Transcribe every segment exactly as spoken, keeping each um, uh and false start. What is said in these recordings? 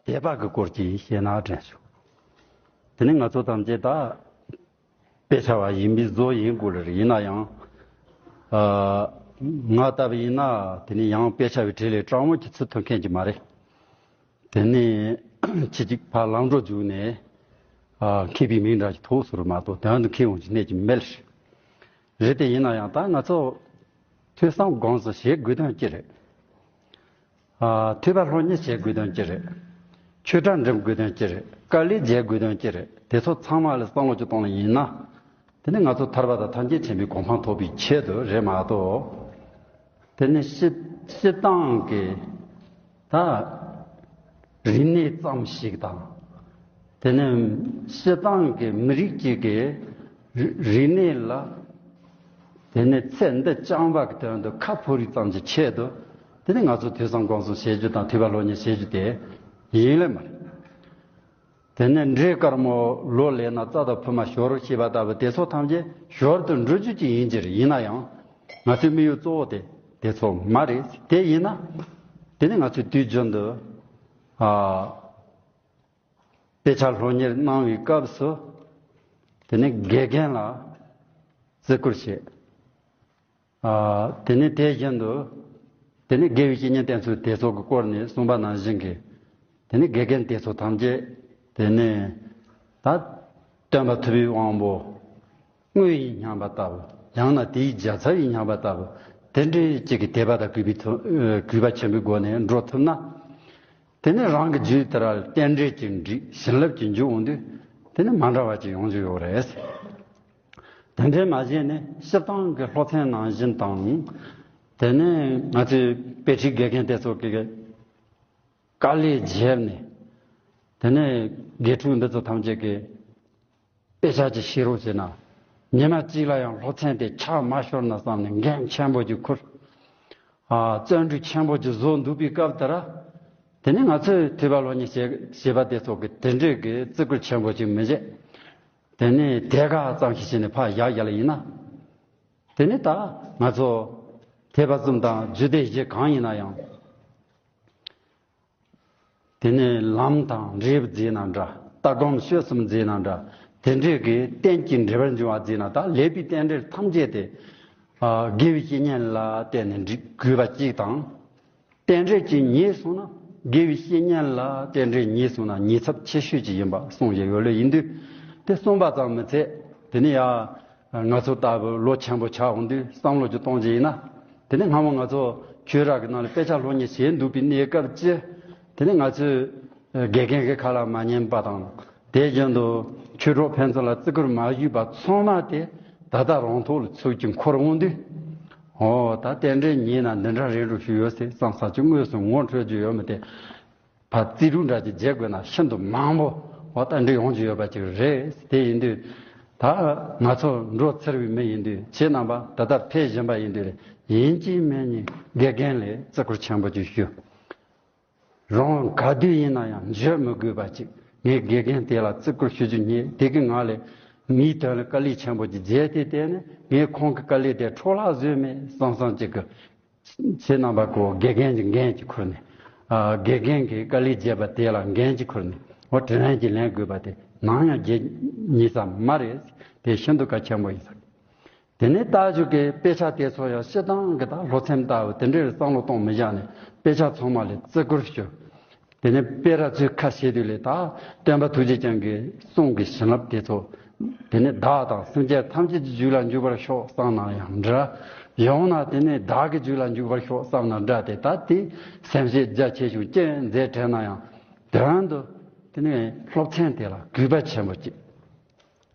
དད་པ་གི་སྐོར་གྱི་བཤད་ན་དྲན་བྱུང་། དེ་ནི་ང་ཚོ་ཐམས་ཅད་ད་དཔེ་ཆ་བ་ཡིན་པའི་བཟོ་ཡིན་དགོས་རེད། ཡིན་ན་ཡང་། ཨ། ང་ལྟ་བུ་ཡིན་ན་དེ་ནི་ཡང་དཔེ་ཆ་བའི་གྲས་ལས་དྲང་མོ་གྱི་ཚུལ་ཐོན་མཁན་གྱི་མ་རེད། དེ་ནི་ཁྱི་གཅིག་ཕར་ལམ་འགྲོ་བརྒྱུགས་ནས། ཨ། མཁས་པའི་མིང་འདྲ་ཞིག་ཐོགས་སོང་མ་གཏོགས་དོན་དུ་མཁས་འོང་གི་གནས་ཀྱི་མེད། རེད་དེ་ཡིན་ན་ཡང་ད་ང་ཚོ་ཐོས་བསམ་སྒོམ་གསུམ་བྱེད་དགོས་དོན་ཅི་རེད། ཨ། ཐོས་པ་སློབ་གཉེར་བྱེད་དགོས་དོན་ཅི་རེད། ཆོས་གྲྭ་འགྲིམ་དགོས་དོན་ཅི་རེད། དཀའ་ལས་རྒྱག་དགོས་དོན་ཅི་རེད། དེ་ཚོ་ཚང་མ་ལ་བསམ་བློ་ཅིག་གཏོང་ཡིན་ན། དེ་ནི་ང་ཚོ་ཐར་པ་དང་ཐམས་ཅད་མཁྱེན་པའི་གོ་འཕང་ཐོབ་པའི་ཆེད་དུ་རེད་མ་གཏོགས། དེ་ནི་སྤྱི་སྤྱི་བཏང་གི་ད་རིག་གནས་ཙམ་ཞིག་དང་། དེ་ནི་སྤྱི་བཏང་གི་མི་རིགས་གཅིག་གི་རིག་རིག་གནས་ལ། དེ་ནས་ཚེ་འདི་རྐྱང་པ་གི་དོན་དུ་ཁ་ཕོ་རིགས་ཙམ་གྱི་ཆེད་དུ། དེ་ནས་ང་ཚོ་ཐོས་བསམ་སྒོམ་གསུམ་བྱེད་རྒྱུ་དང་ཐོས་པ་སློབ་གཉེར་བྱེད་རྒྱུ་དེ་ཡིན་ལེ་མ་རེད། དེ་ནས་འབྲས་དཀར་མོ་ལོ་ལེགས་ན་རྩྭ་དང་ཕུ་མ་ཞོར་ཞེས་པ་ལྟ་བུ་དེ་ཚོ་ཐམས་ཅད་ཞོར་དུ་འགྲོ་རྒྱུ་ཅིག་ཡིན་གྱི་རེད། ཡིན་ན་ཡང་ང་ཚོའི་དམིགས་ཡུལ་གཙོ་བོ་དེ་དེ་ཚོ་མ་རེད། དེ་ཡིན་ན་དེ་ནས་ང་ཚོས་དུས་རྒྱུན་དུ། ཨ། དཔེ་ཆ་སློབ་གཉེར་གནང་བའི་སྐབས་སུ། དེ་ནི་དགེ་རྒན་ལ་བརྩི་བཀུར་བྱེད། ཨ། དེ་ནི་དེ་བཞིན་དུ། དེ་ནི་དགེ་བའི་བཤེས་གཉེན་བསྟེན་ཚུལ་དེ་ཚོ་གི་སྐོར་ནས་གསུངས་པ་ནང་བཞིན་གྱི། དེ་ནི་དགེ་རྒན་དེ་ཚོ་ཐམས་ཅད། དེ་ནི་ད་སྟོན་པ་ཐུབ་པའི་དབང་པོ། དངོས་ཡིན་སྙམ་པ་ལྟ་བུ། ཡང་ན་དེའི་རྒྱལ་ཚབ་ཡིན་སྙམ་པ་ལྟ་བུ། དེ་འདྲའི་གཅིག་གི་དད་པ་དང་གུས་པའི་ཐོག་ཨ། གུས་པ་ཆེན་པོའི་སྒོ་ནས་འགྲོ་ཐུབ་ན། དེ་ནས་རང་གི་རྒྱུད་དེ་ལ་རྟེན་འབྲེལ་གྱི་འགྲིག་བྱིན་རླབས་ཀྱི་འཇུག་འོང་དུས། དེ་ནས་མ་འདྲ་བ་ཅིག་ཡོང་རྒྱུ་ཡོད་རེད། དེ་འདྲའི་མ་བྱས་ནས་སྤྱིར་བཏང་གི་སློབ་ཚན་ནང་བཞིན་དང་། དེ་ནས་ང་ཚོའི་དཔེ་ཁྲིད་དགེ་རྒན་དེ་ཚོ་གི་དཀའ་ལས་བརྒྱབ་ནས། དེ་ནས་དགེ་ཕྲུག་འདི་ཚོ་ཐམས་ཅད་ཀྱིས། དཔེ་ཆ་ཅིག་ཤེས་རོགས་བྱས་ན། ཉི་མ་གཅིག་ལ་ཡང་སློབ་ཚན་དེ་ཆ་མ་ཤོར་ན་བསམ་ནས་འགན་ཆེན་པོ་ཅིག་ཁུར། ཨ། བརྩོན་འགྲུས་ཆེན་པོ་ཅིག་བཟོ་འདུག་པའི་སྐབས་དེར། དེ་ནས་ང་ཚོས་ཐོས་པ་སློབ་གཉེར་བྱེད་བྱེད་པ་དེ་ཚོ་གི་དེ་འདྲས་ཀྱི་བརྩི་བཀུར་ཆེན་པོ་ཅིག་མི་བྱེད། དེ་ནས་དེ་ག་ཙམ་ཞིག་བྱས་ནས་ཕར་བཞག་བཞག་ལ་ཡིན་ན། དེ་ནས་ད་ང་ཚོ་ཐོས་པ་གསུམ་དང་རྒྱུད་སྡེ་བཞི་གང་ཡིན་ན་ཡང་། དེ་ནས་ལམ་དང་འབྲས་བུ་བརྩིས་ན་འདྲ། ལྟ་སྒོམ་སྤྱོད་གསུམ་བརྩིས་ན་འདྲ། དེ་འདྲའི་གི་རྟེན་གྱི་འབྲེལ་བར་འབྱུང་བ་བརྩིས་ན། ད་ལེགས་པའི་རྟེན་འབྲེལ་ཐམས་ཅད་དེ། ཨ། དགེ་བའི་བཤེས་གཉེན་ལ་བརྟེན་ནས་འགྲིག་དགོས་པ་གཅིག་དང་། རྟེན་འབྲེལ་གྱིས་ཉེས་སོང་ན། དགེ་བའི་བཤེས་གཉེན་ལ་རྟེན་འབྲེལ་ཉེས་སོང་ན་ཉེས་ཚབས་ཆེ་ཤོས་ཅིག་ཡིན་པ་གསུངས་བཞག་ཡོད་ལེ། ཡིན་དུས་དེ་གསུངས་པ་ཙམ་མི་ཚད། དེ་ནས་ཡ། ང་ཚོ་ལྟ་བུ་ལོ་ཆེན་པོ་ཆགས་འོང་དུས་བསམ་བློ་ཅིག་གཏོང་རྒྱུ་ཡིན་ན། དེ་ནས་སྔ་མོ་ང་ཚོ་ཆོས་ར་གི་ནང་ལ་དཔེ་ཆ་སློབ་གཉེར་བྱས་འདུག་པའི་གནས་སྐབས་ཀྱི། དེ་ནས་ང་ཚོས་དགེ་རྒན་གྱི་ཁ་ལ་མ་ཉན་པ་དང་། དེ་བཞིན་དུ་ཆོས་གྲོགས་ཕན་ཚུན་ལ་བརྩི་བཀུར་མ་ཞུས་པ་ཚང་མ་དེ་ད་ལྟ་རང་ཐོག་ལ་ཚུར་ཅིག་འཁོར་འོང་དུས། འོ། ད་རྟེན་འབྲེལ་ཉེས་ན་འདི་འདྲ་རེད་འགྲོ་ཞུས་ཡོད་ཟེར་བསམ་ས་ཅིག་དངོས་སུ་ངོ་འཕྲོད་རྒྱུ་ཡོད་མི་དེ། ཕར་རྩིས་སྤྲོད་འདྲ་ཅིག་བྱེད་དགོས་ན་ཤིན་ཏུ་མང་པོ་འོ་ད་འདྲ་ཡོང་རྒྱུ་ཡོད་པ་ཅིག་རེད། དེ་ཡིན་དུས་ད་ང་ཚོ་འགྲོ་ཚར་བའི་མི་ཡིན་དུས། ཁྱེད་རྣམ་པ་ད་ལྟ་ཕེབས་བཞིན་པ་ཡིན་དུས། ཡིན་གཅིག་མིན་གཉིས་དགེ་རྒན་ལ་བརྩི་བཀུར་ཆེན་པོ་ཅིག་ཞུ། རང་ག་དུས་ཡིན་ན་ཡང་འགྱོད་མི་དགོས་པ་ཅིག་ངས་དགེ་རྒན་དེ་ལ་བརྩི་བཀུར་ཞུ་རྒྱུ་རྙེད། དེ་གི་ང་ལས་ངའི་དོན་ལ་དཀའ་ལས་ཆེན་པོ་ཅིག་བརྒྱབ་སྟེ་བསྡད་ནས། ངས་ཁོང་གི་དཀའ་ལས་དེ་འཕྲོ་བརླག་བཟོས་མེད་བསམ་བསམ་ཅིག་གི། ཁྱེད་རྣམ་པ་ཁོ་དགེ་རྒན་གྱི་འགན་ཅིག་ཁུར་ནས། ཨ། དགེ་རྒན་གྱིས་དཀའ་ལས་བརྒྱབ་པ་དེ་ལ་འགན་ཅིག་ཁུར་ནས། འོ། དྲིན་ལན་ཅིག་ལེན་དགོས་པ་དེ་ནམ་ཡང་བརྗེད་ཉེས་ས་མ་རེད། དེ་ཤིན་ཏུ་གལ་ཆེན་པོ་ཡིན་ས། དེ་ནས་རྟགས་འཇུག་གི་དཔེ་ཆ་དེ་ཚོ་ཡང་སྤྱིར་བཏང་གི་ད་སློབ་ཚན་ལྟ་བུ་དེ་འདྲའི་བསམ་བློ་གཏོང་མི་བཞག་ནས་དཔེ་ཆ་ཚང་མ་ལ་བརྩི་བཀུར་ཞུ། དེ་ནས་དཔེ་ར་ཚོས་ཁ་བྱེད་དུས་ལས་ད་སྟོན་པ་ཐུགས་རྗེ་ཅན་གྱི་གསུང་གི་བྱིན་རླབས་དེ་ཚོ། དེ་ནས་བདག་དང་སེམས་ཅན་ཐམས་ཅད་ཀྱི་རྒྱུད་ལ་འཇུག་པར་ཤོག་བསམ་ན་ཡང་འདྲ། ཡང་ན་དེ་ནས་བདག་གི་རྒྱུད་ལ་འཇུག་པར་ཤོག་བསམ་ན་འདྲ། དེ་ད་དེ་སེམས་བསྐྱེད་རྒྱ་ཆེ་ཞིང་ཅི་མཛད་དྲན་ན་ཡང་དོན་དུ་དེ་ནས་སློབ་ཚན་དེ་ལ་གུས་པ་ཆེན་པོ་བསྐྱེད།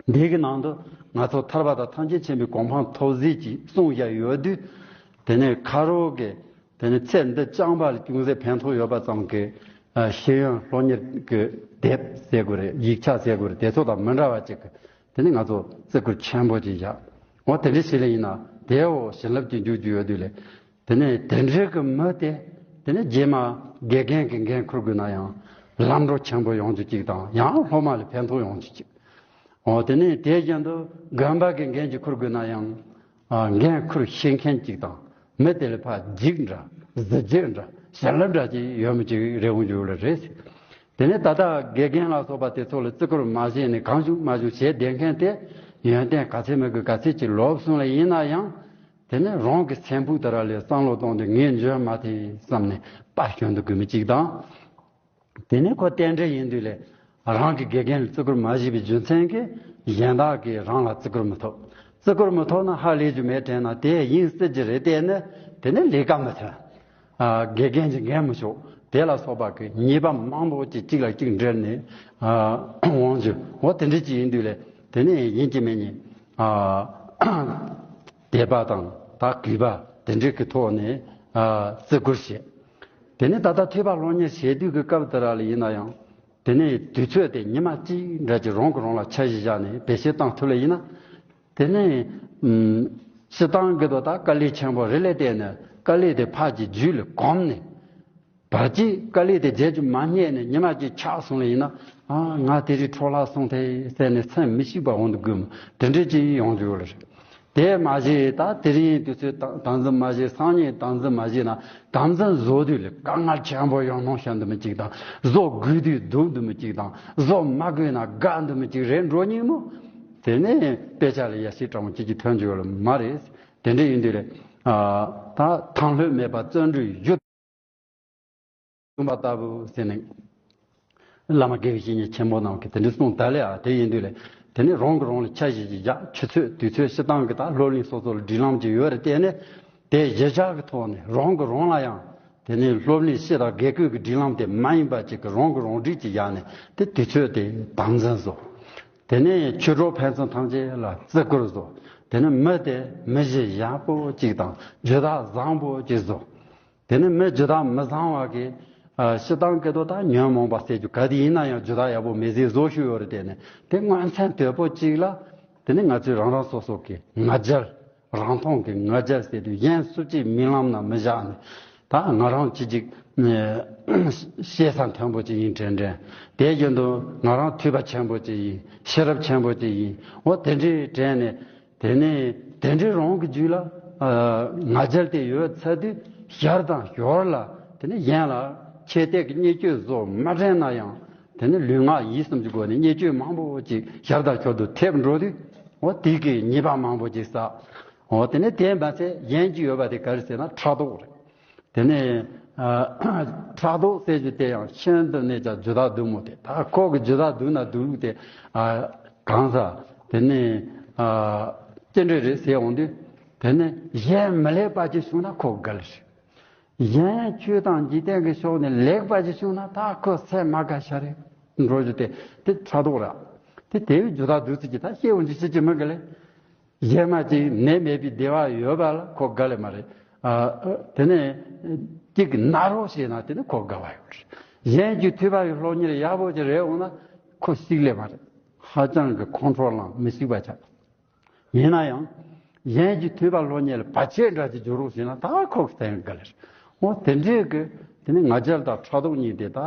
འདི་གི་ནང་དུ་ང་ཚོ་ཐར་པ་དང་ཐམས་ཅད་མཁྱེན་པའི་གོ་འཕང་ཐོབ་ཟིན་གྱི་གསུང་བཞག་ཡོད་དུས། དེ་ནས་ཁ་རོག་གི་དེ་ནས་ཚེ་འདི་རྐྱང་པ་ལ་ཅུང་ཟད་ཕན་ཐོགས་ཡོད་པ་ཙམ་གྱི། ཨ། ཤེས་ཡོན་སློབ་གཉེར་གྱི་དེབ་ཟེར་དགོས་རེད། ཡིག་ཆ་ཟེར་དགོས་རེད། དེ་ཚོ་དང་མི་འདྲ་བ་ཅིག་གི། དེ་ནས་ང་ཚོ་བརྩི་བཀུར་ཆེན་པོ་ཅིག་བཞག་འོ། དེ་འདྲ་ཞིག་ལ་ཡིན་ན་དེའོ་བྱིན་རླབས་ཀྱི་འཇུག་རྒྱུ་ཡོད་དུས་ལས། དེ་ནས་དེ་འདྲའི་གི་མི་དེ། དེ་ནས་རྗེས་མ་དགེ་རྒན་གྱི་འགན་འཁུར་དགོས་ན་ཡང་ལམ་འགྲོ་ཆེན་པོ་ཡོང་རྒྱུ་ཅིག་དང་། ཡང་སློབ་མ་ལ་ཕན་ཐོགས་ཡོང་རྒྱུ་ཅིག་འོ། དེ་ནས་དེ་བཞིན་དུ་དགོན་པ་གི་འགན་ཅིག་འཁུར་དགོས་ན་ཡང་། ཨ། འགན་འཁུར་ཤེས་མཁན་ཅིག་དང་། མི་དེ་ལ་ཕར་རྒྱུགས་འདྲ་གཟི་བརྗིད་འདྲ་བྱིན་རླབས་འདྲ་ཅིག་ཡོད་མི་ཅིག་རེ་འོང་རྒྱུ་ལ་རེད། དེ་ནས་ད་ལྟ་དགེ་རྒན་ལ་སོགས་པ་དེ་ཚོ་ལ་བརྩི་བཀུར་མ་བྱས་ནས་གང་བྱུང་མ་བྱུང་བྱས་བསྡད་མཁན་དེ་ཡོན་ཏན་ག་ཚད་མེད་དགོས་ག་ཚད་ཅིག་ལོབས་སོང་ལ་ཡིན་ན་ཡང་། དེ་ནས་རང་གི་སེམས་ཕུགས་དེ་ར་ལས་བསམ་བློ་བཏང་སྟེ་ངས་འཇོན་མ་ཐེ་བསམ་ནས་དཔའ་ཞུམ་དུ་དགོས་མི་གཅིག་དང་། དེ་ནས་ཁོ་རྟེན་འབྲེལ་ཡིན་དུས་ལས་རང་གི་དགེ་རྒན་ལ་བརྩི་བཀུར་མ་བྱས་པའི་རྒྱུ་མཚན་གྱིས་གཞན་དག་གིས་རང་ལ་བརྩི་བཀུར་མི་ཐོབ། བརྩི་བཀུར་མི་ཐོབ་ན་ཧ་ལས་རྒྱུ་མེད་དྲན་ན་དེ་ཡིན་སྲིད་ཀྱི་རེད། དེ་ནི་དེ་ནི་ལས་ཀ་མི་ཐོན། ཨ། དགེ་རྒན་གྱི་འགན་མི་ཆོག་དེ་ལ་སོགས་པ་གི་ཉེས་པ་མང་པོ་ཅིག་གཅིག་ལ་གཅིག་འབྲེལ་ནས། ཨ། འོང་རྒྱུ་འོ་དེ་འདྲ་ཅིག་ཡིན་དུས་ལས་དེ་ནས་ཡིན་གཅིག་མིན་གཉིས། ཨ། དད་པ་དང་ད་གུས་པ་དེ་འདྲ་གི་ཐོག་ནས། ཨ། བརྩི་བཀུར་བྱེད། དེ་ནས་ད་ལྟ་ཐོས་པ་སློབ་གཉེར་བྱེད་དུས་ཀྱི་སྐབས་དེ་ར་ལ་ཡིན་ན་ཡང་། དེ་ནས་དུས་ཚོད་དེ་ཉི་མ་གཅིག་འདྲ་ཅིག་རང་གིས་རང་ལ་འཆར་གཞི་བཞག་ནས་བེད་སྤྱོད་བཏང་ཐུབ་ལ་ཡིན་ན། དེ་ནས་ཨུམ། སྤྱིར་བཏང་གི་དོ་ད་དཀའ་ལས་ཆེན་པོ་རེད་ལས་བལྟས་ནས་དཀའ་ལས་དེ་ཕར་གྱི་རྒྱུད་ལ་གོམས་ནས། བར་གྱི་དཀའ་ལས་དེ་བརྗེད་རྒྱུ་མ་རྙེད་ནས་ཉི་མ་གཅིག་ཆག་སོང་ལ་ཡིན་ན། ཨ། ང་དེ་རིང་འཕྲོ་བརླག་སོང་ཐལ་ཟེར་ནས་སེམས་མི་སྐྱིད་པ་འོང་དུ་དགོས་མོད་དེ་འདྲ་ཅིག་ཡོང་རྒྱུ་ཡོད་ལ་རེད། དེ་མ་གཞི་ད་དེ་རིང་དུས་ཚོད་དམ་འཛིན་མ་བྱས། སང་ཉིན་དམ་འཛིན་མ་བྱས་ན་དམ་འཛིན་བཟོ་དུས་ལ་དཀའ་ངལ་ཆེན་པོ་ཡོང་སྣང་ཤར་འདུག་མི་གཅིག་དང་། བཟོ་དགོས་དུས་སྡུག་འདུག་མི་གཅིག་དང་། བཟོ་མ་དགོས་ན་དགའ་འདུག་མི་གཅིག་རེད་འགྲོ་སྙིང་མོ། དེ་ནས་དཔེ་ཆ་ལ་ཡ་ཤེས་གྲང་མོ་གཅིག་གཅིག་ཐོན་རྒྱུ་ཡོད་ལ་མ་རེད། དེ་འདྲ་ཡིན་དུས་ལ། ཨ། ད་ཐང་ལྷོད་མེད་པར་བརྩོན་འགྲུས་རྒྱུ། གསུངས་པ་ལྟ་བུ་ཟེར་ནས། བླ་མ་དགེ་བའི་བཤེས་གཉེན་ཆེན་པོ་རྣམས་ཀྱིས་དེ་འདྲ་གསུངས་ད་ལས། ཨ། དེ་ཡིན་དུས་ལས་དེ་ནི་རང་གིས་རང་ལ་འཆར་གཞི་ཅིག་བཞག་ཆུ་ཚོད་དུས་ཚོད་སྤྱིར་བཏང་གི་ད་སློབ་གླིང་སོ་སོ་ལ་སྒྲིག་ལམ་ཅིག་ཡོད་རེད། དེ་ནས་དེ་གཞི་བཞག་གི་ཐོག་ནས་རང་གིས་རང་ལ་ཡང་དེ་ནས་སློབ་གླིང་སྤྱི་དང་དགེ་སྐོས་ཀྱི་སྒྲིག་ལམ་དེ་མ་ཡིན་པ་ཅིག་གི་རང་གིས་རང་སྒྲིག་ཅིག་བཞག་ནས་དེ་དུས་ཚོད་དེ་དམ་འཛིན་བཟོ། དེ་ནས་ཆོས་གྲོགས་ཕན་ཚུན་ཐམས་ཅད་ལ་བརྩི་བཀུར་བཟོ། དེ་ནས་མི་དེ་མི་གཞི་ཡག་པོ་ཅིག་དང་ཇུས་ཐག་བཟང་པོ་ཅིག་བཟོ། དེ་ནི་མི་ཇུས་ཐག་མི་བཟང་བ་གི། ཨ། སྤྱིར་བཏང་གི་དོ་ད་ཉོན་མོངས་པ་ཟེར་རྒྱུ་ག་དེ་ཡིན་ན་ཡང་ཇུས་ཐག་ཡག་པོ་མེད་ཟེར་བཟོ་ཤུགས་ཡོད་རེད། དེ་ནི་དེ་མངོན་ཚན་དོད་པོ་གཅིག་ལ། དེ་ནི་ང་ཚོས་རང་རང་སོ་སོ་གི་ང་རྒྱལ། རང་མཐོང་གི་ང་རྒྱལ་ཟེར་དུས་གཞན་སུ་གཅིག་རྨི་ལམ་ན་མི་བཞག་ནས། ད་ང་རང་གཅིག་གཅིག་ཤེས་ས་མཐོན་པོ་གཅིག་ཡིན་དྲན་དྲན། དེ་བཞིན་དུ་ང་རང་ཐོས་པ་ཆེན་པོ་གཅིག་ཡིན། ཤེས་རབ་ཆེན་པོ་གཅིག་ཡིན། འོ་དེ་འདྲའི་དྲན་ནས། དེ་ནས་དེ་འདྲའི་རང་གི་རྒྱུད་ལ། ཨ། ང་རྒྱལ་དེ་ཡོད་ཚར་དུས་ཞར་དང་ཞོར་ལ་དེ་ནས་གཞན་ལ་ཁྱད་གཏད་ཀྱི་བརྙས་བཅོས་བཟོ་མ་དྲན་ན་ཡང་། དེ་ནས་ལུས་ངག་ཡིད་གསུམ་གྱི་སྒོ་ནས་བརྙས་བཅོས་མང་པོ་ཅིག་ཞར་དང་ཞོར་དུ་ཐེབས་འགྲོ་དུས། འོ་དེ་གི་ཉེས་པ་མང་པོ་ཅིག་བསགས། འོ་དེ་ནས་དེ་མ་ཚད་གཞན་གྱི་ཡོད་པ་དེ་ག་རེ་ཟེར་ན་ཕྲག་དོག་རེད། དེ་ནས། ཨ། ཕྲག་དོག་ཟེར་རྒྱུ་དེ་ཡང་ཤིན་ཏུ་ནས་ཀྱང་ཇུས་ཐག་སྡུག་མོ་དེ། ད་ཁོ་གི་ཇུས་ཐག་སྡུག་ན་སྡུག་ལུགས་དེ། ཨ། གང་ཟག་དེ་ནས། ཨ། ཅི་འདྲ་རེད་ཟེར་འོང་དུས། དེ་ནས་གཞན་མི་ལེགས་པ་ཅིག་བྱུང་ན་ཁོ་དགའ་ལེ་རེད། གཞན་ཆོས་དང་འཇིག་རྟེན་གྱི་ཕྱོགས་ནས་ལེགས་པ་ཅིག་བྱུང་ན་ད་ཁོ་སེམས་མ་དགའ་ཤ་རེད་འགྲོ་རྒྱུ་དེ། དེ་ཕྲག་དོག་རེད། དེ་དེ་བས་ཇུས་ཐག་སྡུག་ཚིག་གི་ད་ཤེས་འོང་ཅིག་ཤེས་ཀྱི་མི་དགའ་ལེ། གཞན་མ་གཅིག་ནད་མེད་པའི་བདེ་བ་ཡོད་པ་ལ་ཁོ་དགའ་ལེ་མ་རེད། ཨ། དེ་ནས་གཅིག་ན་རོགས་བྱས་ན་དེ་ནི་ཁོ་དགའ་བ་ཡོད་རེད། གཞན་གྱི་ཐོས་པ་ཡི་སློབ་གཉེར་ཡག་པོ་ཅིག་རེད་འོང་ན་ཁོ་ཤིག་ལེ་མ་རེད། ཧ་ཅང་གི་ཁོང་ཁྲོ་ལངས་མི་ཤིག་པ་ཆགས། ཡིན་ན་ཡང་། གཞན་གྱི་ཐོས་པ་སློབ་གཉེར་ལ་བར་ཆད་འདྲ་ཅིག་འཇུག་རོགས་བྱས་ན་ད་ཁོ་གི་དེ་ཡང་དགའ་ལེ་རེད། འོ་དེ་འདྲའི་གི་དེ་ནི་ང་རྒྱལ་དང་ཕྲག་དོག་གཉིས་དེ་ད་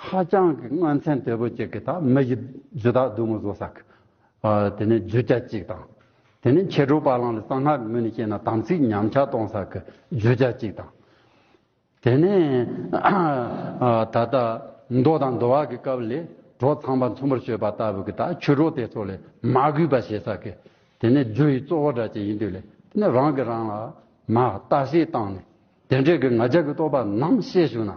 ཧ་ཅང་གི་མངོན་ཚན་དོད་པོ་ཅིག་གི་ད་མི་གི་ཇུས་ཐག་སྡུག་མོ་བཟོ་ས་གི། ཨ། དེ་ནས་བརྗོད་བྱ་གཅིག་དང་། དེ་ནས་མཁས་གྲུབ་པ་ལང་ལ་གསང་སྔགས་ཀྱི་ངོས་ནས་བཤད་ན་དམ་ཚིག་ཉམས་ཆག་གཏོང་ས་གི་བརྗོད་བྱ་གཅིག་དང་། དེ་ནས། ཨ། ད་ལྟ་མདོ་དང་འདུལ་བ་གི་སྐབས་ལས་གྲོགས་ཚངས་པ་མཚུངས་པར་སྤྱོད་པ་ལྟ་བུ་གི་ད་ཆོས་གྲོགས་དེ་ཚོ་ལས་མ་གུས་པ་བྱེད་ས་གི། དེ་ནས་རྒྱུ་ཡི་གཙོ་བོ་འདྲ་ཅིག་ཡིན་དུས་ལས་དེ་ནས་རང་གིས་རང་ལ་མར་བརྟག་དཔྱད་བཏང་ནས། དེ་འདྲའི་གི་ང་རྒྱལ་གྱི་རྟོག་པ་ནམ་སྐྱེས་བྱུང་ན།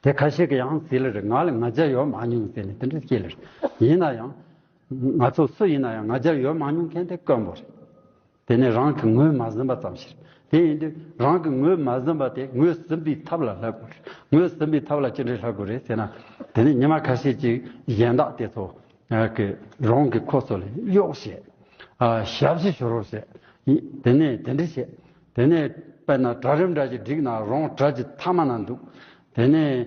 དེ་ཁ་ཤས་ཀྱིས་ཡང་ཟེར་ལེ་རེད། ང་ལ་ང་རྒྱལ་ཡོད་མ་མྱོང་ཟེར་ནས་དེ་འདྲ་སྐྱེས་ལེ་རེད། ཡིན་ན་ཡང་། ང་ཚོ་སུ་ཡིན་ན་ཡང་ང་རྒྱལ་ཡོད་མ་མྱོང་མཁན་དེ་དཀོན་པོ་རེད། དེ་ནི་རང་གི་ངོས་མ་ཟིན་པ་ཙམ་ཞིག་རེད། དེ་ཡིན་དུས་རང་གི་ངོས་མ་ཟིན་པ་དེ་ངོས་ཟིན་པའི་ཐབས་ལ་སླེབས་དགོས་རེད། ངོས་ཟིན་པའི་ཐབས་ལ་ཅི་འདྲ་སླེབས་དགོས་རེད་ཟེར་ན། དེ་ནི་ཉི་མ་ཁ་ཤས་ཅིག་གཞན་དག་དེ་ཚོ། ཨ། གི་རང་གི་ཁོ་ཚོ་ལ་གཡོག་བྱེད། ཨ། ཞབས་ཕྱི་ཞུ་རོགས་བྱེད། དེ་ནས་དེ་འདྲ་བྱེད། དེ་ནས་དཔེར་ན་གྲལ་རིམ་འདྲ་ཞིག་བསྒྲིགས་ན་རང་གྲལ་གྱི་མཐའ་མ་ན་འདུག་དེ་ནས་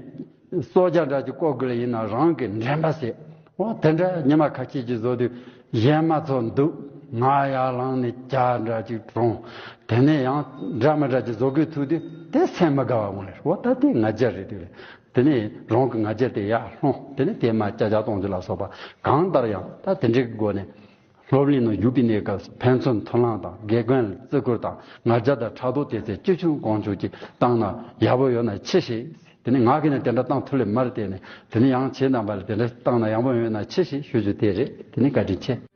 གསོལ་ཇ་འདྲ་ཞིག་བསྐོལ་དགོས་ལ་ཡིན་ན་རང་གི་འདྲེན་པ་བྱེད། འོ་དེ་འདྲ་ཉི་མ་ཁ་ཤས་ཅིག་བཟོ་དུས་གཞན་མ་ཚོ་འདུག་ང་ཡར་ལངས་ནས་ཇ་འདྲ་ཞིག་དྲོངས། དེ་ནས་ཡང་འདྲ་མི་འདྲ་ཞིག་བཟོ་དགོས་ཐུག་དུས་དེ་སེམས་མི་དགའ་བ་འོང་ལེ། འོ་ད་དེ་ང་རྒྱལ་རེད་དེ་ལས། དེ་ནས་རང་གི་ང་རྒྱལ་དེ་ཡར་སློང་། དེ་ནས་དེ་མ་ཅག་ཅག་གཏོང་རྒྱུ་ལ་སོགས་པ་གང་ལྟར་ཡང་ད་དེ་འདྲའི་སྒོ་ནས་སློབ་གླིང་ནང་བཞུགས་པའི་གནས་སྐབས་ཕན་ཚུན་མཐུན་ལམ་དང་དགེ་རྒན་ལ་བརྩི་བཀུར་དང་ང་རྒྱལ་དང་ཕྲག་དོག་དེ་ཚོ་ཅི་བྱུང་གང་བྱུང་ཅིག་བཏང་ན་ཡག་པོ་ཡོད་ན་ཅི་ཞིག་དེ་ནི་ང་གིས་ནི་དེ་འདྲ་བཏང་ཐུབ་ལེ་མ་རེད། དེ་ནི་དེ་ནི་ཡང་ཁྱེད་རྣམ་པ་ལ་དེ་འདྲ་བཏང་ན་ཡག་པོ་ཡོད་ན་ཆེ་ཞེས་ཞུ་རྒྱུ་དེ་རེད། དེ་ནི་བཀའ་དྲིན་ཆེ།